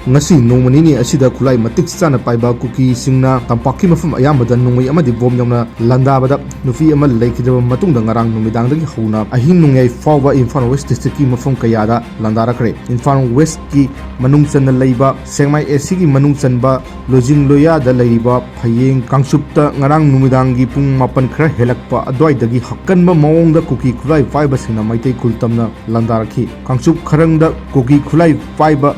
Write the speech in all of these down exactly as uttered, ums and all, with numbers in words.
ꯉꯁꯤ ꯅꯣꯡꯃ ꯅꯤꯅꯤ ꯑꯁꯤꯗ ꯈꯨꯠꯂꯥꯏ ꯃꯇꯤꯛ ꯆꯥꯅ ꯄꯥꯏꯕ ꯀꯨꯀꯤꯁꯤꯡꯅ ꯇꯝꯄꯥꯛꯀꯤ ꯃꯐꯝ ꯑꯌꯥꯝꯕꯗ ꯅꯣꯡꯃꯩ ꯑꯃꯗꯤ ꯕꯣꯝ ꯌꯥꯎꯅ ꯂꯥꯟꯗꯥꯕꯗ ꯅꯨꯄꯤ ꯑꯃ ꯂꯩꯈꯤꯗ꯭ꯔꯕ ꯃꯇꯨꯡꯗ ꯉꯔꯥꯡ ꯅꯨꯃꯤꯗꯥꯡꯗꯒꯤ ꯍꯧꯅ ꯑꯍꯤꯡ ꯅꯣꯡꯌꯥꯏ ꯐꯥꯎꯕ ꯏꯝꯐꯥꯜ ꯋꯦꯁ ꯗꯤꯁꯇ꯭ꯔꯤꯛꯀꯤ ꯃꯐꯝ ꯀꯌꯥꯗ ꯂꯥꯟꯗꯥꯔꯛꯈ꯭ꯔꯦ꯫ ꯏꯝꯐꯥꯜ ꯋꯦꯁꯀꯤ ꯃꯅꯨꯡ ꯆꯟꯅ ꯂꯩꯕ ꯁꯦꯛꯃꯥꯏ ꯑꯦꯁꯤꯒꯤ ꯃꯅꯨꯡ ꯆꯟꯕ ꯂꯣꯏꯖꯤꯡ ꯂꯣꯌꯥꯗ ꯂꯩꯔꯤꯕ ꯐꯌꯦꯡ ꯀꯥꯡꯆꯨꯞꯇ ꯉꯔꯥꯡ ꯅꯨꯃꯤꯗꯥꯡꯒꯤ ꯄꯨꯡ ꯃꯥꯄꯟ ꯈꯔ ꯍꯦꯜꯂꯛꯄ ꯑꯗꯨꯋꯥꯏꯗꯒꯤ ꯑꯀꯟꯕ ꯃꯑꯣꯡꯗ ꯀꯨꯀꯤ ꯈꯨꯠꯂꯥꯏ ꯄꯥꯏꯕꯁꯤꯡꯅ ꯃꯩꯇꯩ ꯈꯨꯜ ꯇꯝꯅ ꯂꯥꯟꯗꯥꯔꯛꯈꯤ꯫ ꯀꯥꯡꯆꯨꯞ ꯈꯔꯪꯗ ꯀꯨꯀꯤ ꯈꯨꯠꯂꯥꯏ ꯄꯥꯏꯕ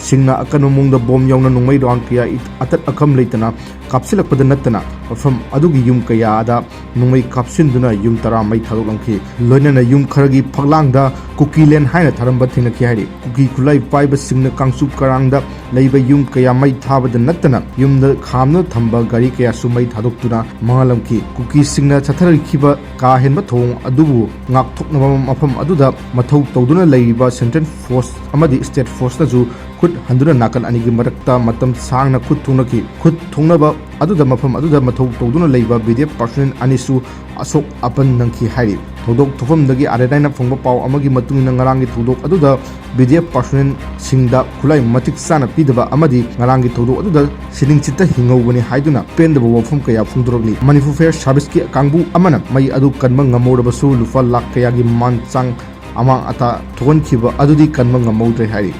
ꯁꯤꯡꯅ ꯑꯀꯟꯕ ꯃꯑꯣꯡꯗ ꯕꯣꯝ ꯌꯥꯎꯅ ꯅꯣꯡꯃꯩ ꯔꯥꯎꯟ ꯀꯌꯥ ꯑꯇꯠ ꯑꯈꯝ ꯂꯩꯇꯅ ꯀꯥꯞꯁꯤꯜꯂꯛꯄꯗ ꯅꯠꯇꯅ ꯃꯐꯝ ꯑꯗꯨꯒꯤ ꯌꯨꯝ ꯀꯌꯥꯗ ꯅꯣꯡꯃꯩ ꯀꯥꯞꯁꯤꯟꯗꯨꯅ ꯌꯨꯝ ꯇꯔꯥ ꯃꯩ ꯊꯥꯗꯣꯛꯂꯝꯈꯤ꯫ ꯂꯣꯏꯅꯅ ꯌꯨꯝ ꯈꯔꯒꯤ ꯐꯛꯂꯥꯡꯗ ꯀꯨꯀꯤꯂꯦꯟ ꯍꯥꯏꯅ ꯊꯥꯔꯝꯕ ꯊꯦꯡꯅꯈꯤ ꯍꯥꯏꯔꯤ꯫ ꯀꯨꯀꯤ ꯈꯨꯠꯂꯥꯏ ꯄꯥꯏꯕꯁꯤꯡꯅ ꯀꯥꯡꯆꯨꯞ ꯈꯔꯪꯗ ꯂꯩꯕ ꯌꯨꯝ ꯀꯌꯥ ꯃꯩ ꯊꯥꯕꯗ ꯅꯠꯇꯅ ꯌꯨꯝꯗ ꯈꯥꯝꯗꯨꯅ ꯊꯝꯕ ꯒꯥꯔꯤ ꯀꯌꯥꯁꯨ ꯃꯩ ꯊꯥꯗꯣꯛꯇꯨꯅ ꯃꯥꯡꯍꯜꯂꯝꯈꯤ꯫ ꯀꯨꯀꯤꯁꯤꯡꯅ ꯆꯠꯊꯔꯛꯈꯤꯕ ꯀꯥ ꯍꯦꯟꯕ ꯊꯧꯑꯣꯡ ꯑꯗꯨꯕꯨ ꯉꯥꯛꯊꯣꯛꯅꯕ ꯃꯐꯝ ꯑꯗꯨꯗ ꯃꯊꯧ ꯇꯧꯗꯨꯅ ꯂꯩꯔꯤꯕ ꯁꯦꯟꯇ꯭ꯔꯦꯜ ꯐꯣꯔꯁ ꯑꯃꯗꯤ ꯁ꯭ꯇꯦꯠ ꯐꯣꯔꯁꯅꯁꯨ ꯈꯨꯠ ꯍꯟꯗꯨꯅ ꯅꯥꯀꯟ ꯑꯅꯤꯒꯤ ꯃꯔꯛꯇ ꯃꯇꯝ ꯁꯥꯡꯅ ꯈꯨꯠ ꯊꯣꯛꯅꯈꯤ꯫ ꯈꯨꯠ ꯊꯣꯛꯅꯕ ꯑꯗꯨꯗ ꯃꯐꯝ ꯑꯗꯨꯗ ꯃꯊꯧ ꯇꯧꯗꯨꯅ ꯂꯩꯕ ꯕꯤ ꯗꯤ ꯑꯦꯐ ꯄꯥꯔꯁꯣꯅꯦꯜ ꯑꯅꯤꯁꯨ ꯑꯁꯣꯛ ꯑꯄꯟ ꯅꯪꯈꯤ ꯍꯥꯏꯔꯤ꯫ ꯊꯧꯗꯣꯛ ꯊꯣꯛꯐꯝꯗꯒꯤ ꯑꯥꯔ ꯑꯦꯟ ꯑꯥꯏꯅ ꯐꯪꯕ ꯄꯥꯎ ꯑꯃꯒꯤ ꯃꯇꯨꯡ ꯏꯟꯅ ꯉꯔꯥꯡꯒꯤ ꯊꯧꯗꯣꯛ ꯑꯗꯨꯗ ꯕꯤ ꯗꯤ ꯑꯦꯐ ꯄꯥꯔꯁꯣꯅꯦꯜꯁꯤꯡꯗ ꯈꯨꯠꯂꯥꯏ ꯃꯇꯤꯛ ꯆꯥꯅ ꯄꯤꯗꯕ ꯑꯃꯗꯤ ꯉꯔꯥꯡꯒꯤ ꯊꯧꯗꯣꯛ ꯑꯗꯨꯗ ꯁꯤꯅꯤꯡ ꯆꯤꯠꯇ ꯍꯤꯡꯍꯧꯕꯅꯤ ꯍꯥꯏꯗꯨꯅ ꯄꯦꯟꯗꯕ ꯋꯥꯐꯝ ꯀꯌꯥ ꯐꯣꯡꯗꯣꯔꯛꯂꯤ꯫ ꯃꯅꯤꯄꯨꯔ ꯐꯥꯌꯔ ꯁꯥꯔꯚꯤꯁꯀꯤ ꯀꯥꯡꯕꯨ ꯑꯃꯅ ꯃꯩ ꯑꯗꯨ ꯀꯟꯕ ꯉꯝꯍꯧꯔꯕꯁꯨ ꯂꯨꯄꯥ ꯂꯥꯈ ꯀꯌꯥꯒꯤ ꯃꯥꯟ ꯆꯥꯡ ꯑꯃꯥꯡ ꯑꯇꯥ ꯊꯣꯛꯍꯟꯈꯤꯕ ꯑꯗꯨꯗꯤ ꯀꯟꯕ ꯉꯝꯍꯧꯗ꯭ꯔꯦ ꯍꯥꯏꯔꯤ꯫